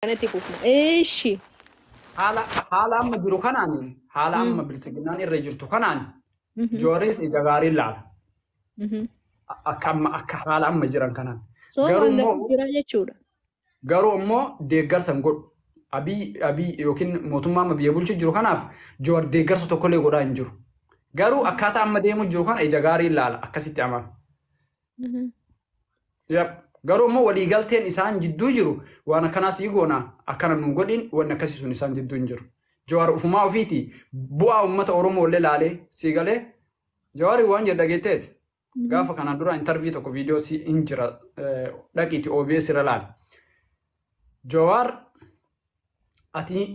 Kanatti fufna. Eeshi. Haala amma jiru kanaan, haala amma bilisiginaan irra jirtu kanaan, Jawaaris ija gaarii ilaala. Akka amma, akka haala amma jiran kanaan. So Garuu waan immoo gaarii jira jechuudha. Garuu immoo deeggarsa hin godhu. Abiy yookiin mootummaa amma biyya bulchu jiru kanaaf Jawaar deeggarsa tokkollee godhaa hin jiru. Garuu akkaataa amma deemu jiru kana ija gaarii ilaala, akkasitti amana. Yep. Garuu immoo waliigalteen isaan jidduu jiru waan akkanaas sii goona, akkana nu godhin, wanni akkasii sun isaan jidduu hin jiru. Jawaar ufumaa ofiiti bu'aa uummata Oromoo illee laalee sii galee. Jawaari waan jedhu dhageetteet gaafa kanaan dura interview tokko viidiyoo si hin jira, dhaqiiti OBS irra laali. Jawaar, ati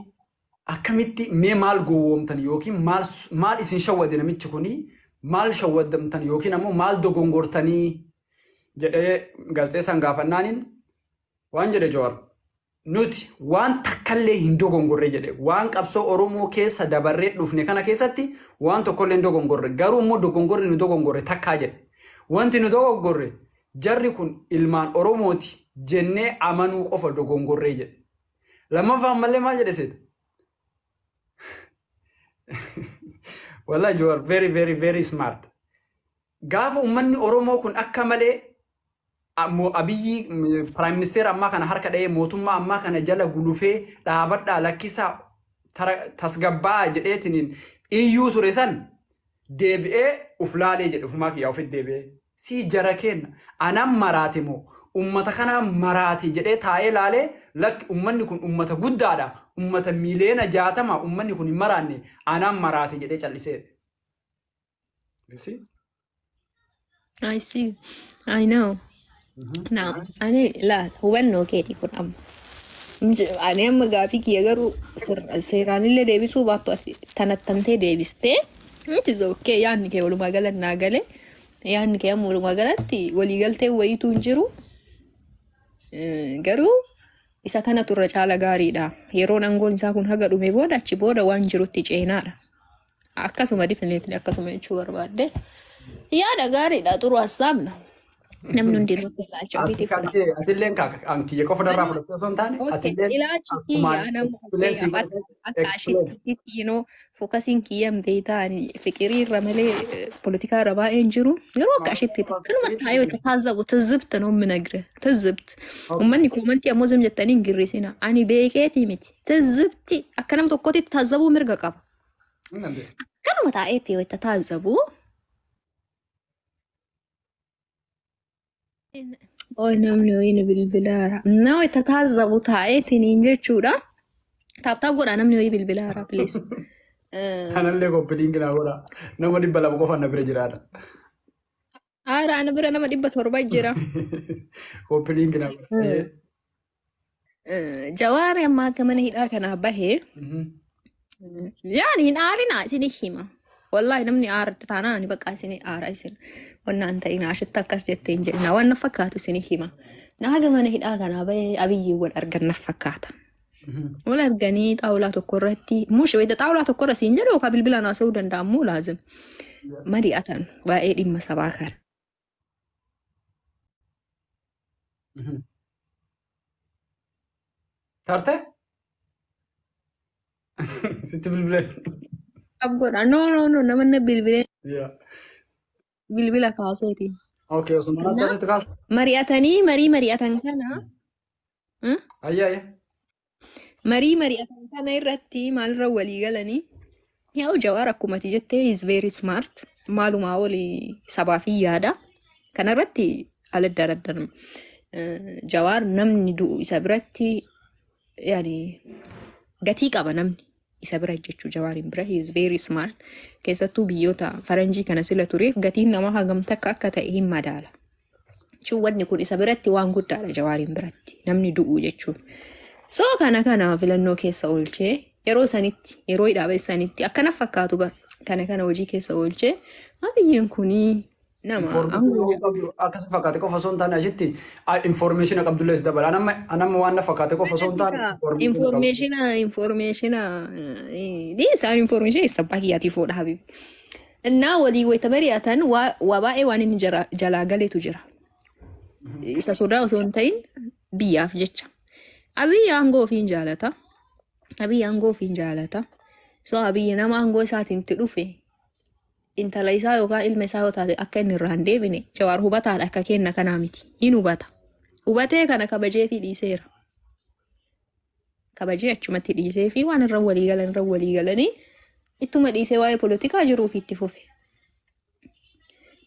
akkamitti mee maal gowwoomtan yookiin maal maal isin shawwade, namichi kuni maal shawwadamtan yookiin ammoo maal dogongortanii jedhee gaazexeessaan gaafannaaniin, waan jedhe Jawaar, nuti waan takkallee hin dogongorre jedhe. Waan qabsoo Oromoo keessa dabarree dhufne kana keessatti waan tokkollee hin dogongorre, garuu immoo dogongorri nu dogongorre takkaa jedhe. Wanti nu dogongorre jarri kun ilmaan Oromooti jennee amanuu qofa dogongorree jedhe. Lammaffaa ammallee maal jedhe seeta? Wallahi, you are very, very, very smart. Gaafa uummanni Oromoo kun akka malee Abiyyi prime minister ammaa kana harka dha'ee, mootummaa ammaa kana jala gulufee, dhaabadhaa, lakkisaa, tasgabbaa'aa jedheetiniin iyyuu ture san deebi'ee uf laalee jedhe. Ufumaa kiyyaa ofitti deebi'ee, sii jara kenna anan maraate moo ummata kanaa maraate jedhee taa'ee laalee, lakki, ummanni kun ummata guddaadha, ummata miliyoona 60, ummanni kun hin maraanne, anaan maraate jedhee callisee. You see? I see. I know. Now, ani laal, hubannoo keetii kun amma. Ani amma gaafii kiyya garuu seeraanillee deebisuu baattu ati tanattantee deebistee. It is okay, yaadni kee walumaa galan naa gale. Yaadni kee amma walumaa galatti waliigaltee wayiitu hin jiru. Garuu isa kanatu irra caala gaariidha. Yeroon aangoon isaa kun haga dhume booda, achi booda waan jirutti ceenaadha. Akkasuma definitely akkasuma jechuu barbaadde. Yaada gaariidha, xuru hassaabna. Namni hundinuu akka ilaalcha ofiitiif Ati kan fudhata. kee atilleen kan kiyya qofa irraa fudhattee osoo hin taane, atilleen Ilaalchi akkumaan kiyya nama explain si fakkeenyaaf godhe akka explain. ashitti focusiin kiyya beektaa fiqirii irra malee poolitikaa irra baay'een jiru. Garuu akka ashitti kanuma taa'ee wayita taazzabu ትዝብት ነው የምነግርህ፣ ትዝብት። Uummanni commentii ammoo ዝም jettanii hin girrisina. Ani beekeetii miti. ትዝብቲ akka nam tokkootti taazabuu mirga qaba. Akkanuma taa'eetti wayita taazzabu. Oy, namni wayii nu bilbilaara. Na wayita taazzabu taa'eetiin jechuudha. Tap tap godhaa, namni wayii bilbilaara, please. Kanallee copy link naa godha. Nama 200 qofa na bira jiraadha. Haara, ana bira nama 700 jira. Copy link naa godha. Jawaari amma akka mana hidhaa kanaa bahee yaani hin aarinaa, isin hima. Wallahi namni aartu taanaan ani bakka isin aara, isin wanna an ta'in ashitti akkas jettee hin jedhina, waan na fakkaatu isin hima. Na haga mana hidhaa kanaa bahee Abiyyiin wal argan na fakkaata. Wal arganii xaawulaa tokko irratti mushi wayita xaawulaa tokko irra siin jedhu yookaan bilbilaan haasa'uu danda'amu laazim. Mari'atan waa'ee dhimma sabaa kana. Tarte? Sitti bilbilee. Abgoodha. No, no, no, nama na bilbilee bilbila kaaseeti. Okay, osuma Na natti kaas. mari'atanii marii mari'atan kana Ayyaa ayyaa. Marii mari'atan kana irratti maalirra walii galanii, yaa'u Jawaar akkuma ati jettee is very smart, maalumaa olii sabaaf hin yaada. Kanarratti ala daraddarma. Jawaar namni du'u isa biratti yaani gatii qaba, namni isa bira jechuu Jawaariin bira. He is very smart, keessattuu biyyoota faranjii kana sila tureef gatiin namaa hagam takka akka ta'e hin madaala. Jechuun wanni kun isa biratti waan guddaadha, Jawaariin biratti namni du'u jechuun. So kana filannoo keessa oolchee yeroo sanitti, yeroo hidhaa sanitti akkana fakkaatu bara kana hojii keessa oolchee Abiyyiin kunii nama Information qabdu akkas fakkaate qofa osoo hin taane, achitti information qabdullee si dabala. Anamma waan na fakkaate qofa osoo hin taane information qabdu. Information isaan information sabbaa kiyyaatii fuudha habibi. Innaa walii wayita mari'atan waa baay'ee waan inni jalaa galeetu jira. Isa sodaa osoo hin ta'in biyyaaf jecha. Abiyyi aangoo ofiin jaalata. Abiyyi aangoo ofiin jaalata. So Abiyyi nama aangoo isaatiin itti dhufe intala isaa yookaan ilma isaa yoo taate akka inni irraa hin deebine Jawaar hubataadha akka kenna kanaa miti. Hin hubata. Hubatee kana kabajee fi dhiiseera. Kabajee achumatti dhiisee fi waan irra walii galan irra walii galanii ittuma dhiisee waa'ee polotikaa jiruuf itti fufe.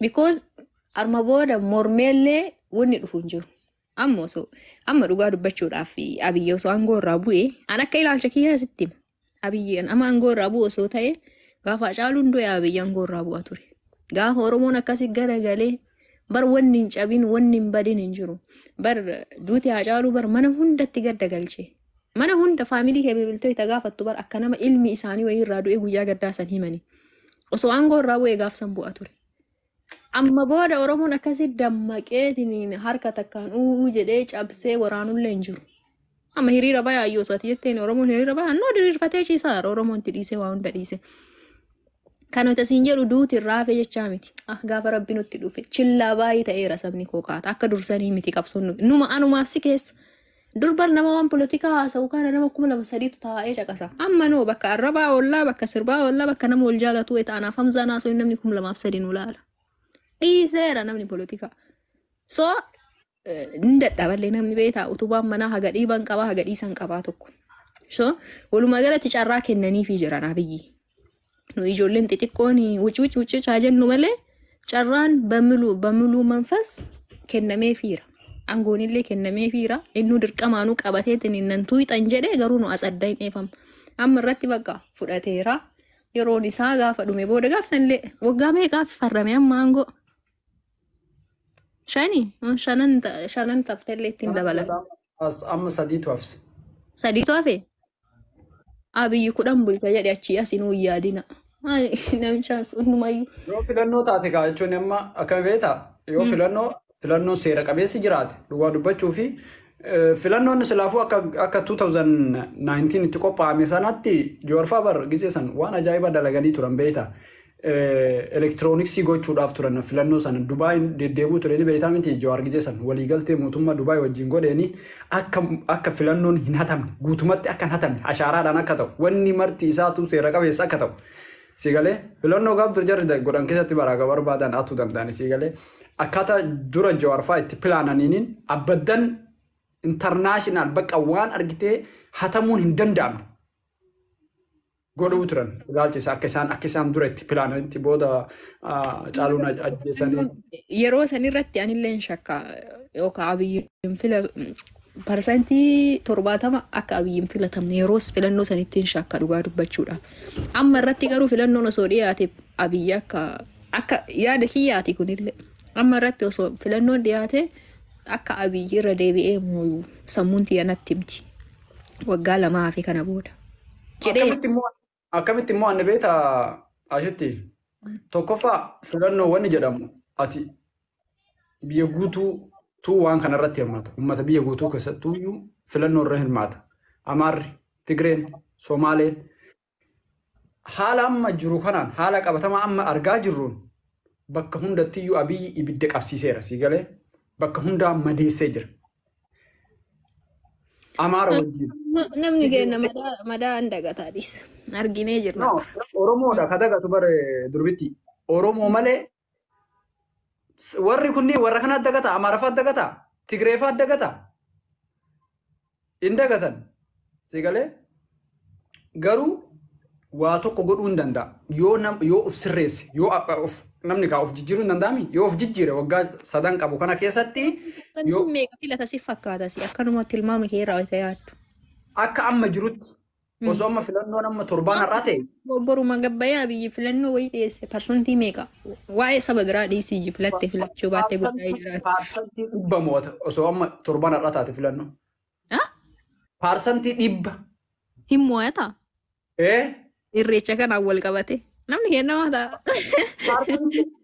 Because arma booda mormeellee wanni dhufu hin jiru. Amma osoo amma dhugaa dubbachuudhaaf Abiyyi osoo aangoo irraa bu'e an akka ilaalcha kiyyaa sitti hima. Abiyyi amma aangoo irraa bu'u osoo ta'e gaafa Hacaaluun du'e Abiyyi aangoo irraa bu'a ture. Gaafa Oromoon akkasii garagalee bar wanni hin cabin wanni hin badin hin jiru. Bar duuti Hacaaluu bar mana hundatti gadda galche. Mana hunda faamilii kee bilbiltoo itti gaafattu bar akka nama ilmi isaanii wayii irraa du'e guyyaa gaddaa san himani. Osoo aangoo irraa bu'e gaafsan bu'a ture. Amma booda Oromoon akkasii dammaqeetiin harka takkaan uuu jedhee cabsee waraanullee hin jiru. Amma hiriira bayaa iyyuu osoo ati jetteen Oromoon hiriira bayaa noo diriirfatee ciisaa Oromoon itti dhiisee waa hunda dhiise. Kan nuti asiin jedhu duuti irraa hafe jechaa miti. Ah gaafa rabbi nutti dhufe chillaa baay'ee ta'eera sabni koo qaata akka dursanii miti qabsoon numa anumaaf si keessa. Durbar nama waan polotikaa haasa'u kana nama 2003tu taa'ee caqasa. Amma noo bakka arrabaa oollaa bakka sirbaa oollaa bakka nama wal jaalatu anaaf Hamzaan haasa'u namni 2003 nu laala. Dhiiseera namni polotikaa. So hin dadhaballee namni beektaa utubaan manaa haga dhiiban qabaa haga dhiisan qabaa tokko. So walumaa galatti carraa kennaniifii jiran Abiyyi. Nu ijoolleen xixiqqoon wuci wuci wuci haa jennu malee carraan በሙሉ በሙሉ መንፈስ kennameefiira. Aangoonillee kennameefiira. Innuu dirqamaanuu qabateetiin nan tuuxan jedhee garuu nu asadda hin eefama. Amma irratti bakka fudhateera. Yeroon isaa gaafa dhume booda gaafsanillee waggaa meeqaaf farrame amma aangoo? Shani shanan taftellee ittiin dabalame. Amma sadiitu hafse. Sadiitu hafe? Abiyyi 10 bulcha jedhe achii asinuu hin yaadina. Namichaan hundumayyuu. Yoo filannoo taate kaa jechuun amma akkami beektaa? Yoo filannoon seera qabeessi jiraate dhugaa dubbachuu fi filannoon silaafuu akka 2019 itti qophaa'ame sanatti Jawaarfaa bar gisee san waan ajaa'ibaa dalaganii turan beektaa. Elektirooniksii gochuudhaaf turan filannoo sana Dubaay deddeebi'uu ture ni beektaa miti Jawaar gisee san waliigaltee mootummaa Dubaay wajjin godheeni akka filannoon hin hatamne guutumatti akka hin hatamne ashaaraadhaan akka ta'u wanni marti isaatu seera qabeessa akka ta'u. Siigalee filannoo gaaf dur jarri godhan keessatti baraaga barbaadan atuu danda'ani siigalee akkaataa dura Jawaarfaa itti pilaananiiniin abbaddan international bakka waan argitee hatamuun hin danda'amne godhuu turan ilaalcha isaa akka isaan dura itti pilaananitti booda Caaluun ajjeesanii. Yeroo san irratti anillee hin shakka yookaan Abiyyiin filatu 70% akka Abiyyiin filatamne yeroos filannoo sanitti hin shakka dhugaa dubbachuudhaaf. Amma irratti garuu filannoon osoo dhiyaate Abiyyi akka yaada kiyyaati kunillee. Amma irratti osoo filannoon dhiyaate akka Abiyyi irra deebi'ee mooyu sammuun tiyya natti himti. Waggaa 2 hafe kana booda. Jedhee Akkamitti immoo anni beektaa ashitti tokkoffaa filannoo wanni jedhamu ati biyya guutuu tuu waan kanarratti hirmaata. Uummata biyya guutuu keessattuu iyyuu filannoo irra hirmaata. Amaarri, Tigreen, Somaaleen haala amma jiru kanaan haala qabatamaa amma argaa jirruun bakka hundatti iyyuu Abiyyi ibidda qabsiiseera sii galee bakka hundaa madeessee jira. Amaara wajjin. Namni keenya madaa hin dagataa dhiisa. Arginee jirra. No, Oromoodha ka dagatu bare durbitti. Oromoo malee warri kunniin warra kana dagata, Amaarafaa dagata, Tigreefaa dagata. Hin dagatan. Si galee garuu waa tokko godhuu hin danda'a. Yoo of sirreesse, yoo of namni kaa of jijjiiruu hin danda'ami? Yoo of jijjiire waggaa 3 qabu kana keessatti Santiin meeqa filata si fakkaata si akkanuma tilmaama kee irraa wayita yaaddu. Akka amma jirutti osoo amma filannoon amma torbaan har'aa ta'e. Boruma gabbayyaa biyyi filannoo wayii dhiyeesse parsantii meeqa? Waa'ee saba biraa dhiisii filatte filachuu baattee guddaa jiraata. 100% mo'ata osoo amma torbaan har'aa taate filannoo. 100%. Hin mo'ata? Irreecha kanaan wal qabate. Namni kenna ta'a.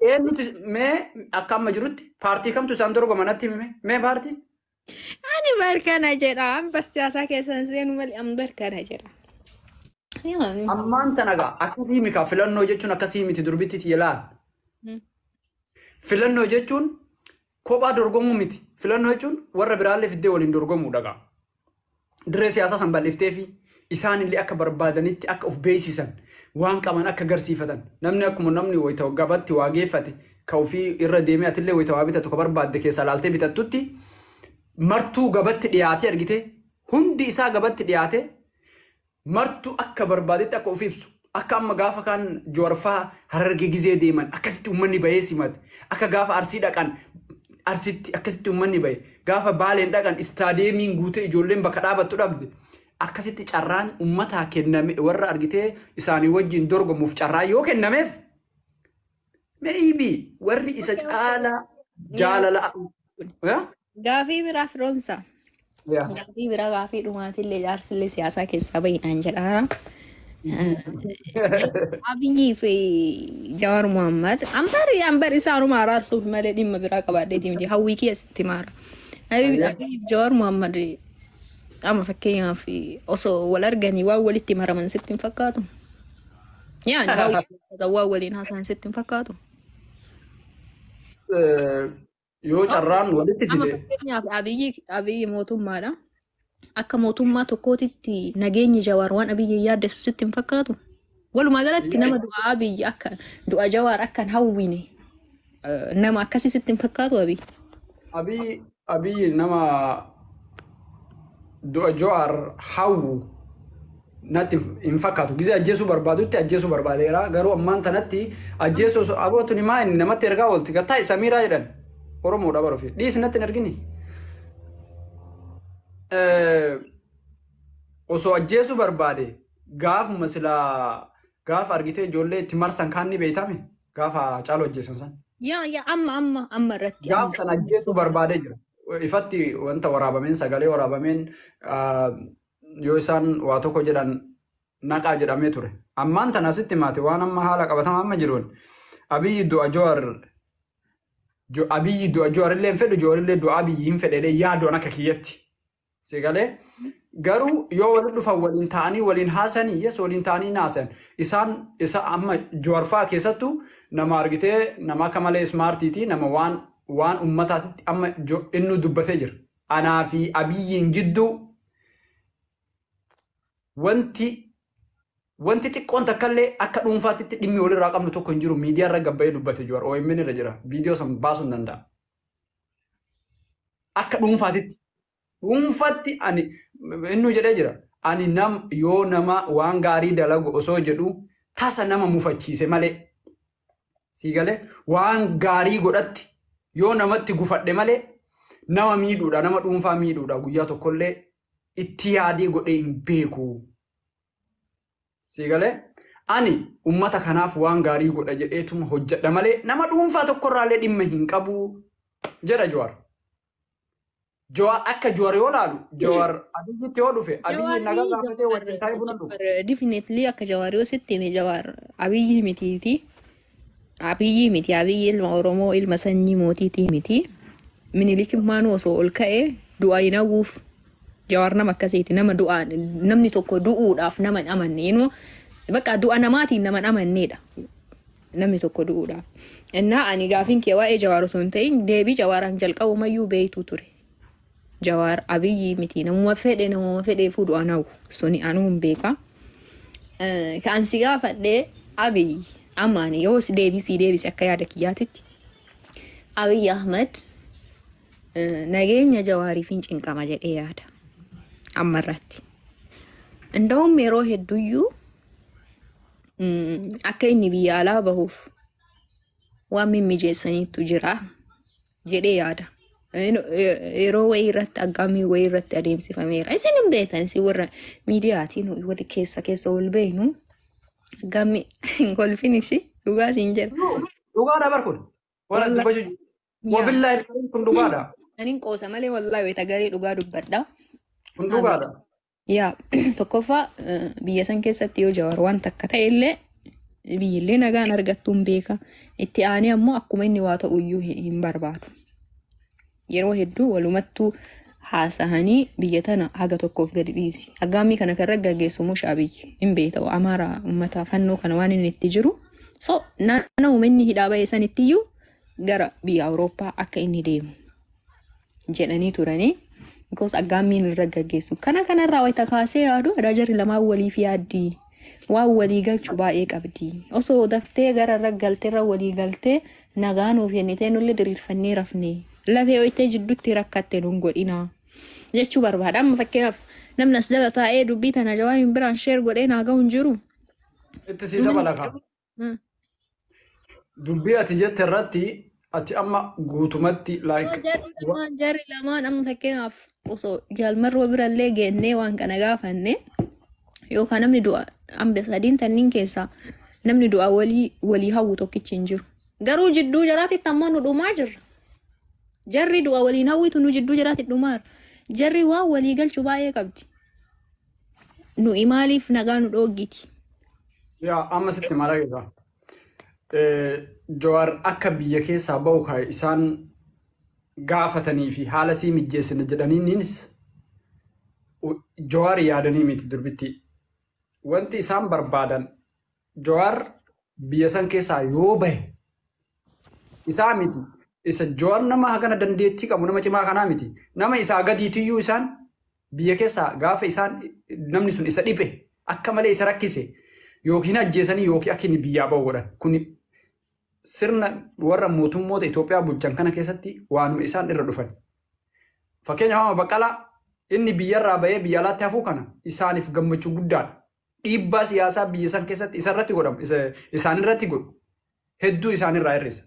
Eenyutu mee akka amma jirutti paartii kamtu isaan dorgoma natti himi mee paartii? Ani barkana jedha. An siyaasaa keessan seenu malee an barkana jedha. Ammaan tana gaa akkasii mika filannoo jechuun akkasii miti durbitti ilaal. Filannoo jechuun kophaa dorgomuu miti. Filannoo jechuun warra biraallee fiddee waliin dorgomuudha gaa. Dirree siyaasaa san bal'iftee fi isaan illee akka barbaadanitti akka of beeksisan, waan qaban akka agarsiifatan, namni akkuma namni wayita gabatti waa geeffate ka ofii irra deemee atillee wayita waa bitatu ka barbaadde keessaa laaltee bitattutti, martuu gabatti dhiyaatee argite, hundi isaa gabatti dhiyaate, martuu akka barbaadetti akka of ibsu, akka amma gaafa kaan Jawaarfaa Harargee gizee deeman akkasitti uummanni bahee simate, akka gaafa Arsii dhaqan Arsitti akkasitti uummanni bahe, gaafa Baaleen dhaqan istaadiyeemiin guutee ijoolleen bakka dhaabattu dhabde, akkasitti carraan uummataa kenname, warra argitee isaanii wajjin dorgomuuf carraa yoo kennameef, maybe warri isa caalaa jaalala. Gaafii biraa, Firoomsa. Gaafii biraa, gaafii dhumaatillee, jaarsillee siyaasaa keessaa bahinaan jedhaara. Abiyyii fi Jawar Muhammad ambar isaanuma araarsuuf malee dhimma biraa qabaadheeti miti, hawwii kiyya sitti maara. Abiyyii fi Jawar Muhammad amma fakkeenyaaf osoo wal arganii waan walitti maraman sitti hin fakkaatu? Yaani waan waliin haasa'an sitti hin fakkaatu? Yoo carraan walitti Amma fide. Fakkeenyaaf Abiyyi mootummaadha. Akka mootummaa tokkootitti nageenyi Jawaar waan Abiyyi yaaddessu sitti hin fakkaatu? Walumaa galatti nama du'a Abiyyi akka du'a Jawaar akka hin hawwine, nama akkasii sitti hin fakkaatu Abiyyi? Abiyyi nama du'a Jawaar hawwu natti hin fakkaatu. Gizee ajjeesuu barbaadutti ajjeesuu barbaadeera. Garuu ammaan tanatti ajjeesuu osoo abootu ni maa inni namatti ergaa oolti. Gattaa Samiiraa jedhan. Oromoodha bara ofii. Dhiisi, natti hin ergini. Osoo ajjeesuu barbaade gaafuma silaa gaafa argitee ijoollee itti marsan kaan ni beeytame, gaafa Caalu ajjeesan san. Yaa amma irratti. Gaaf sana ajjeesuu barbaadee jira. Ifatti wanta waraabameen, sagalee waraabameen, yoo isaan waa tokko jedhan naqaa jedhamee ture. Ammaan tana asitti maate, waan amma haala qabatamaa amma jiruun Abiyyi du'a Jawaar illee hin fedhu, Jawaar illee du'a Abiyyi hin fedhe yaadoon akka kiyyatti. Sigalee garuu yoo waliin dhufan, waliin ta'anii waliin haasanii, yes, waliin ta'anii naasan isaan isa amma Jawaar fa'aa keessattuu nama argitee nama akka malee smartiiti, nama waan ummataatitti amma inni dubbatee jira. Anaa fi Abiyyiin jidduu wanti xiqqoon takkallee akka dhuunfaatitti dhimmi walirraa qabnu tokko hin jiru, miidiyaa irra gabbayee dubbate Jawaar. OMN irra jira. Viidiyoo san baasuu hin danda'a. Akka dhuunfaatitti. Dhuunfatti ani inni jedhee jira. Ani nam yoo nama waan gaarii dalagu osoo jedhu tasa nama mufachiise malee. Sii galee, waan gaarii godhatti yoo namatti gufadhe malee, nama miidhuudha, nama dhuunfaa miidhuudha, guyyaa tokkollee itti yaadee godhee hin beeku. Sii galee, ani ummata kanaaf waan gaarii godha jedheetuma hojjedha malee nama dhuunfaa tokkorraallee dhimma hin qabu jedha Jawaar. Jawaar akka Jawaar yoo laalu, Jawaar Abiyyitti yoo dhufe, Abiyyi nagaa gaafatee wajjin taa'ee buna dhugu. Definitely akka Jawaar yoo sitti hime, Jawaar Abiyyi mitiiti. Abiyyi miti. Abiyyi ilma Oromoo, ilma sanyii mootiitii miti. Minilik maanuu osoo ol ka'ee du'a hin hawwuuf. Jawaar nama akkasiiti. Nama du'a, namni tokko du'uudhaaf nama hin amanne. Inuu bakka du'a namaatiin nama hin amannedha. Namni tokko du'uudhaaf. Innaa ani gaafiin kee waa'ee Jawaar osoo hin ta'in, deebii Jawaaraan jalqabumayyuu beeytuu ture. Jawaar Abiyyi miti, namuma fedhe, namuma fedheefuu du'an hawwu suni anuu hin beeka. Kan si gaafadhee, Abiyyi amma ani yoo si deebisii deebise, akka yaada kiyyaatitti Abiyyi Ahmad nageenya Jawaariif hin cinqama jedhee yaada amma irratti. Inda'uun yeroo hedduyyuu akka inni biyya alaa bahuuf waan mimmijeessaniitu jira jedhee yaada. Yeroo wayii irratti aggaamii wayii irratti adeemsifameera. Isin hin beektan, isin warra miidiyaatiin warri keessa keessa wal beeknu, aggaamii hin kolfin, ishii dhugaa siin jedha. Dhugaadha bar kun. Waan Wallahi. dubbachuu. Wabillaahi kun dhugaadha. Anin qoosa malee wallahi wayita garee dhugaa dubbadha. Kun dhugaadha. Yaa, tokkoffaa, biyya san keessatti yoo Jawaar waan takka ta'e illee biyyillee nagaan argattuun beeka. Itti aanee ammoo akkuma inni waa ta'u iyyuu hin barbaadu. Yeroo hedduu walumattuu haasahanii biyya tana haga tokkoof gadi dhiisi. Aggaammii kana kan gaggeessu immoo Shaabiyyi hin beeka'u. Amaara uummata fannoo kana waan inni itti jiru. So naannoo inni hidhaa ba'e sanittiyyuu gara biyya Awurooppaa akka inni deemu jedhanii turanii. Because aggaammiin irra gaggeessu. Kana kanarraa wayita kaasee yaadu aadaa jarri lamaan waliif yaaddi. Waan walii galchu baay'ee qabdi. Osoo daftee gara irra galtee irra walii galtee nagaa nuuf kennitee nullee diriirfannee rafne. Lafee wayitee jidduutti rakkatte nun godhina. Jechuu barbaada. Amma fakkeenyaaf namni as jala taa'ee dubbii tana Jawaariin biraan share godhee naa gahu hin jiru. Itti sii dabala kaa. Dubbii ati jette irratti ati amma guutumatti like Jarri lamaan amma fakkeenyaaf osoo jaalmarroo birallee geennee waan kana gaafanne yookaan namni du'a hamba sadiin tanniin keessaa namni du'a walii walii hawwu tokkichi hin jiru. Garuu jidduu jaraatitti ammoo nu dhumaa jirra. Jarri du'a waliin hawwitu nu jidduu jaraatti dhumaa jira. Jarri waan walii galchu baay'ee qabdi. Nuyi maaliif nagaa nu dhooggiti? Yaa, amma sitti maal agarra? Jawaar akka biyya keessaa bahu kan isaan gaafatanii fi haala sii mijjeessine jedhaniinis Jawaar yaadanii miti durbitti. Wanti isaan barbaadan Jawaar biyya san keessaa yoo bahe isaa miti. Isa Jawaar nama hagana dandeettii qabu, nama cimaa kanaa miti. Nama isaa gadiitiyyuu isaan biyya keessaa gaafa isaan namni sun isa dhibe, akka malee isa rakkise, yookiin ajjeesanii yookiin akka inni biyyaa bahu godhan. Kuni sirna warra mootummoota Itoophiyaa bulchan kana keessatti waanuma isaan irra dhufan. Fakkeenyaaf amma Baqqalaa inni biyyarraa bahee biyya alaatti hafuu kana isaaniif gammachuu guddaadha. Dhiibbaa siyaasaa biyya san keessatti isarratti godhamu, isaan irratti godhu hedduu isaanirraa hir'isa.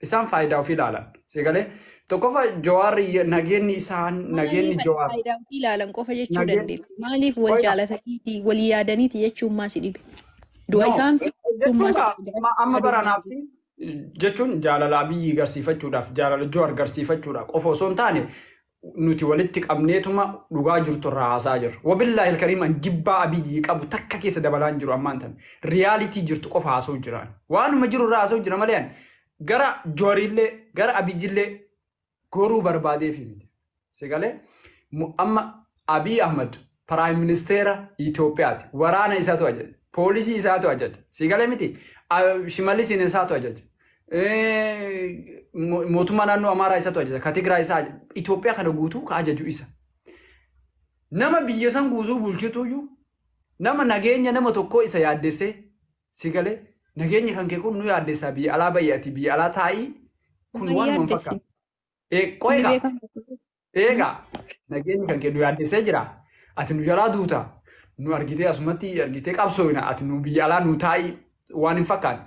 Isaan faayidaa ofii ilaalan. Seegalee tokkoffaa Jawaarri nageenyi isaan nageenyi Maaliif Jawaar faayidaa ofii ilaalan qofa jechuu dandeenya? Maaliif wal Qoyna. jaalataniiti walii yaadaniiti jechuun maa si dhibe? Du'a No, isaan fi jechuun jechuun maa si kaa dhibe? amma baranaaf jechuun jaalala Abiyyi garsiifachuudhaaf, jaalala Jawaar garsiifachuudhaaf qofa osoo hin taane, nuti walitti qabneetuma dhugaa jirtu irraa haasaa jirra. Wabillaahi alkariim, an jibbaa Abiyyi qabu takka keessa dabalaa hin jiru ammaan tan. Reality jirtu qofa haasa'u jiraan. Waanuma jiru irraa haasa'u jira malee ani gara Jawaariillee gara Abiyyillee goruu barbaadeefi miti. Sigalee amma Abiy Ahmad prime ministeera Itoophiyaati. Waraana isaatu ajaja. Poolisii isaatu ajaja. Sigalee miti. Shimalisiin isaatu ajaja. Mootummaa naannoo Amaaraa isaatu ajaja. Ka Tigraay isaa ajaja. Itoophiyaa kana guutuu ka ajaju isa. Nama biyya san guutuu bulchituyyuu nama nageenya nama tokkoo isa yaaddessee, sigalee, nageenya kan kee kun nu yaaddessaa, biyya alaa bayyati, biyya alaa taa'ii, kun Maal waanuma hin yaaddessi? fakkaatu. Inni Qo'eegaa. beekamu. Eegaa, nageenyi kan kee nu yaaddessee jira. Ati nu jalaa duuta. Nu argitee asumatti argitee qabsooyna. Ati nu biyya alaa nu taa'ii waan hin fakkaanne.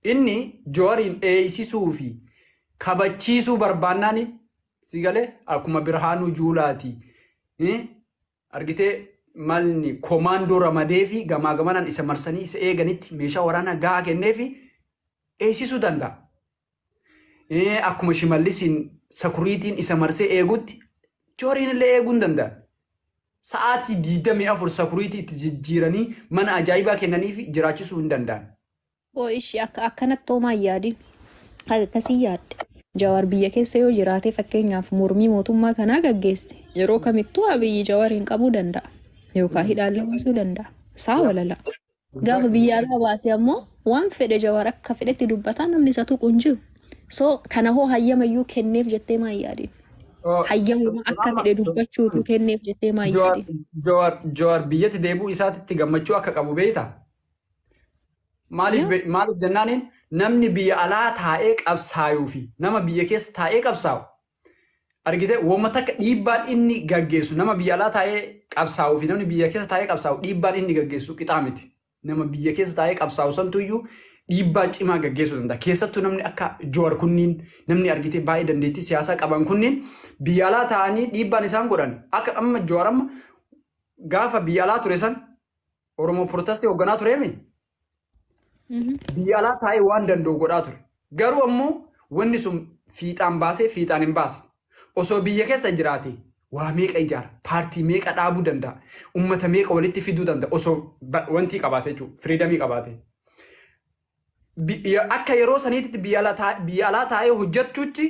Inni Jawaariin eeysisuu fi kabachiisuu barbaannaan, si galee, akkuma Birhaanuu Juulaati. Argitee malni komaandoo ramadee fi gamaa gamanaan isa marsanii isa eeganitti meeshaa waraanaa gahaa kennee fi eeysisuu danda'a. Akkuma Shimallisiin security-n isa marsee eegutti Jawaariin illee eeguu hin danda'an. Sa'aatii 24 security itti jijjiiranii mana ajaa'ibaa kennanii fi jiraachisuu hin danda'an. Oo, ishii akka akkanatti homaa hin yaadin. Akkasii yaadde. Jawaar biyya keessa yoo jiraate, fakkeenyaaf mormii mootummaa kanaa gaggeesse, yeroo kamittuu Abiyyi Jawaariin qabuu danda'a. Yookaan hidhaallee buusuu danda'a. Saa walala. Gaafa biyya alaa baase ammoo waan fedhe Jawaar akka fedhetti dubbataa, namni isa tuqu hin jiru. So kana hoo hayyamayyuu kenneef jettee maa hin yaadin? Hayyamuma akka fedhe dubbachuutu kenneef jettee maa hin yaadin? Jawaar biyyatti deebi'uu isaatitti gammachuu akka qabu beektaa? Maaliif maaliif jennaaniin, namni biyya alaa taa'ee qabsaayuu fi nama biyya keessa taa'ee qabsaa'u argite wamma takka dhiibbaan inni gaggeessu, nama biyya alaa taa'ee qabsaa'uu fi namni biyya keessa taa'ee qabsaa'u dhiibbaan inni gaggeessu qixaa miti. Nama biyya keessa taa'ee qabsaa'u santuyyuu dhiibbaa cimaa gaggeessuu danda'a. Keessattuu namni akka Jawaar kunniin, namni argite baay'ee dandeettii siyaasaa qaban kunniin, biyya alaa taa'anii dhiibbaan isaan godhan akka amma Jawaar amma gaafa biyya alaa ture san Oromoo protest hoogganaa tureemi. Biyya alaa taa'ee waan danda'u godhaa ture. Garuu ammoo wanni sun fiixaan baasee fiixaan hin baasne. Osoo biyya keessa jiraate waa meeqa ijaara, paartii meeqa dhaabuu danda'a, uummata meeqa walitti fiduu danda'a osoo wanti qabaate jechuudha, freedom qabaate. Akka yeroo saniitti biyya alaa taa'ee hojjechuutti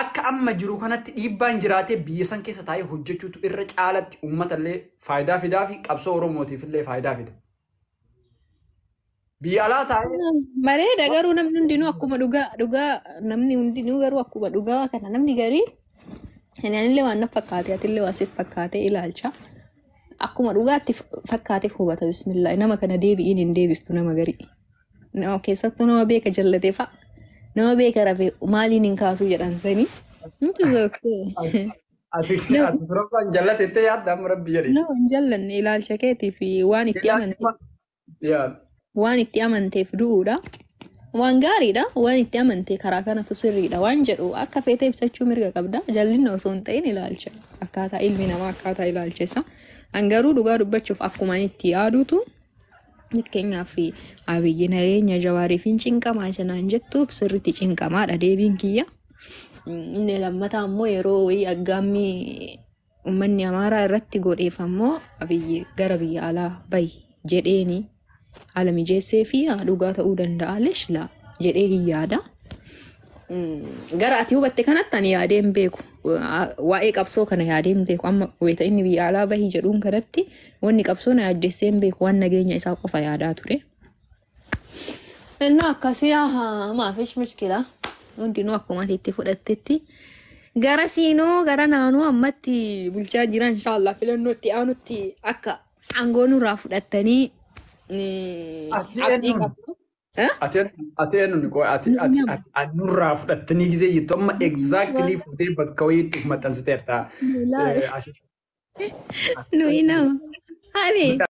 akka amma jiru kanatti dhiibbaan jiraatee biyya san keessa taa'ee hojjechuutu irra caalatti uummata illee faayidaa fidaa fi qabsoo Oromootiif illee faayidaa fida. Biyya alaa taa'ee Bareeda, garuu namni hundinuu akkuma dhugaa dhugaa namni hundinuu garuu akkuma dhugaa kana namni garii Anillee waan na fakkaate, atillee waan siif fakkaate ilaalcha. Akkuma dhugaatti fakkaate hubata, bismillah. Nama kana deebi'iin hin deebistu nama garii. Nama keessattuu nama beeka jallatee fa'a. Nama beeka rafee maaliin hin kaasuu jedhan sanii. It is okay. Ati ati jallatettee yaadda amma rabbi jedhi. Nama hin jallanne, ilaalcha keetii fi waan itti amante Yaa. waan itti amanteef du'uudha. Waan gaariidha. Waan itti amante karaa kanatu sirriidha waan jedhu akka feete ibsachuu mirga qabda. Jallinna osoo hin ta'in ilaalcha. Akkaataa ilmi namaa, akkaataa ilaalcha isaa. An garuu dhugaa dubbachuuf akkuma inni itti yaadutu, fakkeenyaaf Abiyyi nageenya Jawaariif hin cinqamaa isa naan jettuuf, sirriitti cinqamaadha deebiin kiyya. Inni lammataa immoo yeroo wayii aggaammii uummanni Amaaraa irratti godheef ammoo Abiyyi gara biyya alaa bahi jedheeni haala mijeessee fi dhugaa ta'uu danda'a leeshlaa jedhee hin yaada. Gara ati hubatte kanatti ani yaadee hin beeku. Waa'ee qabsoo kana yaadee hin beeku. Amma wayita inni biyya alaa bahi jedhuun kanatti wanni qabsoo na yaaddessee hin beeku. Waan nageenya isaa qofa yaadaa ture. Innaa akkasii maafish mushkila. Hundinuu akkuma ati itti fudhattetti. Gara siinoo gara naanoo ammatti bulchaa jiran, inshallah filannoo itti aanutti akka aangoo nurraa fudhattanii Ati abdii eenyuun? qabdu. Eh? Ati eenyuun qoy, ati ati ati ati nurraa fudhattanii gisee jettu amma exactly fuutee bakka wayiitti of maxxansiteerta. Nuyi nama. Ani.